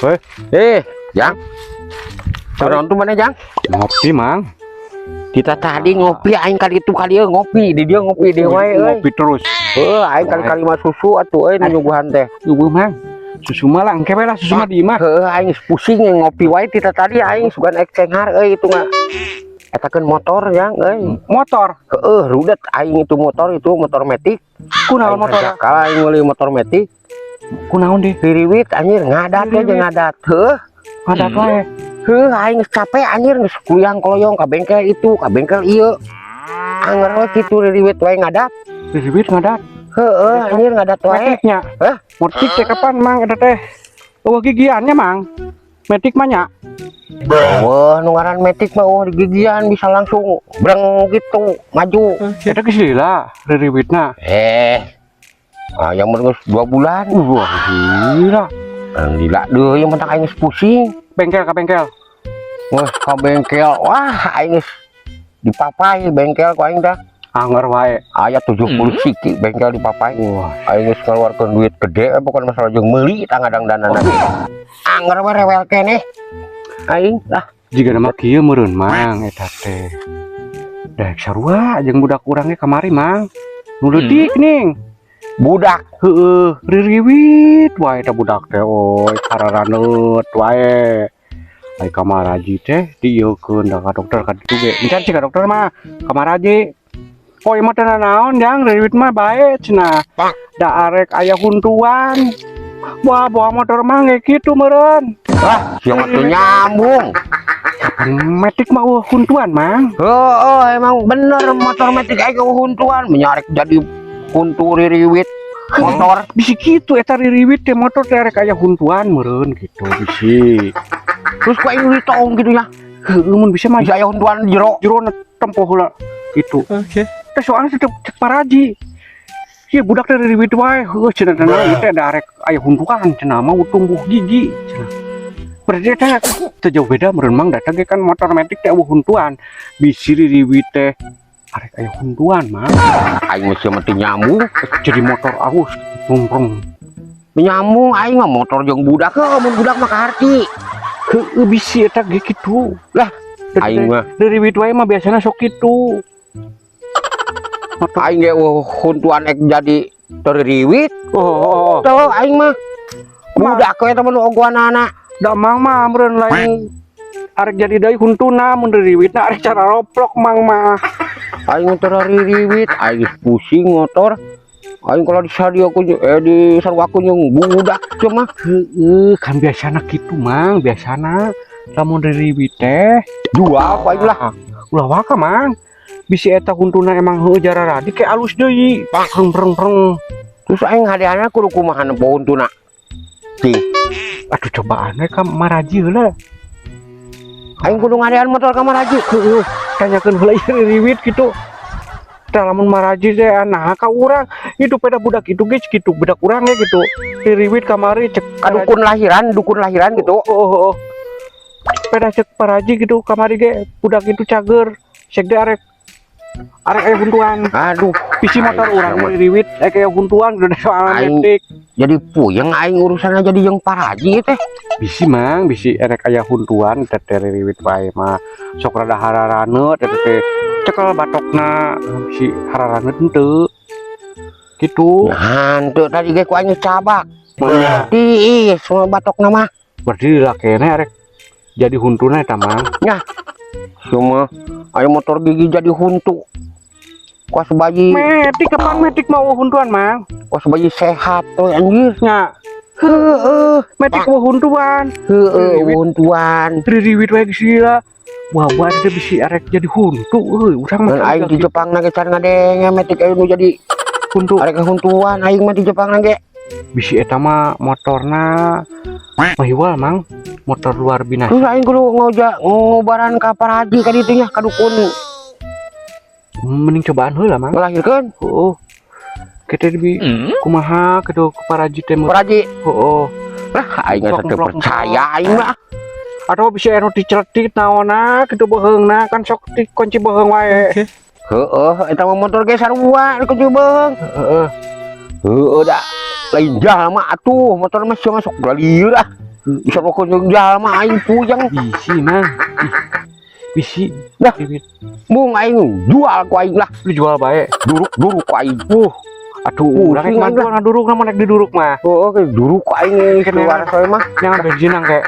Heh. Eh, Jang. Nonton mana, Jang? Ngopi, Mang. Kita tadi ngopi, aing kali itu kali ieu ngopi, di dia ngopi di wae euy. Ngopi terus. Heuh, aing kali-kali mah susu atuh euy nu nyuguhan teh. Eueuh, Mang. Susu mah lah, engke we lah susu mah di imah. Heuh, aing geus pusing ngopi wae tita tadi, aing sugan ek cenghar euy itu mah. Etakeun motor, Jang, euy. Motor. Heuh, rudet aing itu motor, itu motor metik. Kunaon Aing motor? Kalah aing meuli motor metik. Kunaon deh? Ririwit anjir, ngadat we jeung ngadat. Heuh. Ngadat wae. Heuh, aing geus capek anjir, geus kuyang koloyong ka bengkel itu, ka bengkel ieu. Anger we kitu, ririwit wae ngadat. Ririwit ngadat. Heuh, anjir, ngadat wae. Metiknya. Hah? Metik teh kapan, Mang, eta teh? Eueuh gigiannya, Mang. Metik mah nya. Wah, nu ngaran metik mah oh digigian bisa langsung breng gitu maju. Eta geus lila ririwitna. Eh. Ah, yang geus 2 bulan. Wah, gila. Gila deui, yang penting aing geus pusing. Bengkel ka bengkel. Wah, ka bengkel. Wah, aing geus dipapai bengkel ku aing dah. Anger wae. Aya 70 siki bengkel dipapai. Wah, Aing geus ngeluarkeun duit gede, bukan masalah jeung meuli tah ngadangdanan. Anger we, rewel keneh. Aing lah. Jiga nama kieu meureun, Mang, eta teh. Daek sarua jeung budak urang ge kamari, Mang. Nu leutik ning. Budak. Heeh, ririwit wae eta budak teh oi, kararaneut wae. Ai kamaraji teh diieukeun da ka dokter ka ditu ge. Encan sih ka dokter mah, kamaraji. Oh, ieu mah teu naon, Jang, ririwit mah bae cenah. Da arek aya huntuan. Wah, bawa motor mah ge kitu meureun. Wah, sia mah teu nyambung. Kapan metik mah euweuh huntuan, Mang? Heeh, emang bener motor metik aing huntuan, menyarek jadi huntu ririwit motor. Bisi kitu eta ririwit teh motor teh arek aya huntuan meureun gitu bisi. Terus ku aing ditong gitu ya. Heueuh, mun bisa mah Bisa aya huntuan di jero. Jero tempo heula itu. Oke. Teh soalnya tetep cek paraji. Ieu budak teh ririwit wae, heueuh cenah teh ieu teh da arek aya huntuan cenah mau tumbuh gigi cenah. Berarti teh teu jauh beda meureun, Mang, da ge kan motor metik teh euweuh huntuan. Bisi ririwit teh arek aya huntuan, Mang. Aing mah sia mah teu nyambung. Jadi motor aus rung. Nyambung aing mah motor jeung budak, heuh mun budak mah kaharti. Heueuh, bisi eta ge kitu. Lah, aing mah ririwit wae mah biasana sok kitu. Aing ge euweuh huntuan ek jadi teririwit. Oh. Tuh aing mah budak we eta mah nu ogoanana. Da Mang mah meureun lain arek jadi deui huntuna, mun ririwitna arek cara roplok Mang mah. Aing mah teu ririwit, aing geus pusing motor. Aing kalau disadia ku di sarua ku jeung budak cuma. Heeh, kan biasana kitu, Mang, biasana lamun ririwit teh jual ku aing lah. Ulah waka, Mang. Bisi eta huntuna emang heueuh jararadi ke alus deui. Preng preng preng. Terus aing hadeana kudu kumaha nempo huntuna? Cing, Aduh, cobaan we ka Maraji heula. Aing kudu ngadean motor ka Maraji. Heeh, tanyakeun heula ieu ririwit kitu. Tah, lamun Maraji teh nah ka urang itu pada budak itu geus kitu, budak urang ge gitu. Ririwit kamari cek Ka dukun lahiran gitu. Oh. Peda cek paraji gitu kamari ge budak itu cager. Cek ge arek arek aya huntuan. Aduh, Bisi motor aing urang mah ririwit arek aya huntuan udah soal Aing metik. Jadi puyeng aing urusannya jadi jeung paraji teh. Bisi, Mang, bisi arek aya huntuan teh teh ririwit wae mah. Sok rada hararaneut eta teh cekel batokna, bisi hararaneut henteu. Gitu. Nah, henteu, tadi ge ku aing geus cabak. Mana? Tiis semua batokna mah. Berarti dilakena arek jadi huntuna eta, Mang. Semua ayo motor gigi jadi huntu. Kuas bayi, Metik kapan metik mau huntuan, Mang? Kuas bayi sehat tuh anjir. Nya, Heeh, metik mau huntuan. Heeh, huntuan. Ririwit wae geus lila. Wah, wah, ada bisi arek jadi huntu euy, urang mah. Dan aing di Jepang ge can ngadenge metik aing nu jadi huntu. Arek huntuan aing mah di Jepang ge. Bisi eta mah motorna mahiwal, Mang, motor luar binasa. Terus aing kudu ngoja ngubaran ka paraji ka ditu nya, ka dukun Mending cobaan heula, Mang. ngelahirkeun. Oh, kita di kumaha kitu ke paraji teh. Paraji. Oh. Lah, aing geus teu percaya aing mah. Atau bisa anu diceletit naonna kitu beuheungna, kan sok dikunci beuheung wae. Heeh, eta mah motor ge sarua dikunci beuheung. Heeh. Heeh, da lain jalma atuh motor mah sia masuk galieur ah. Disaruakeun jeung jalma, aing puyeng. Bisi, Mang. Ih, bisi. Dah. Riwit. Mung aing jual ku aing lah. Lu jual bae. Duruk duruk ku aing. Aduh, urang Pusing rek aing. Mantu duruk, namun rek diduruk mah. Oh, oke, duruk ku aing Kena. keluar saya mah. Jangan bensin, kayak.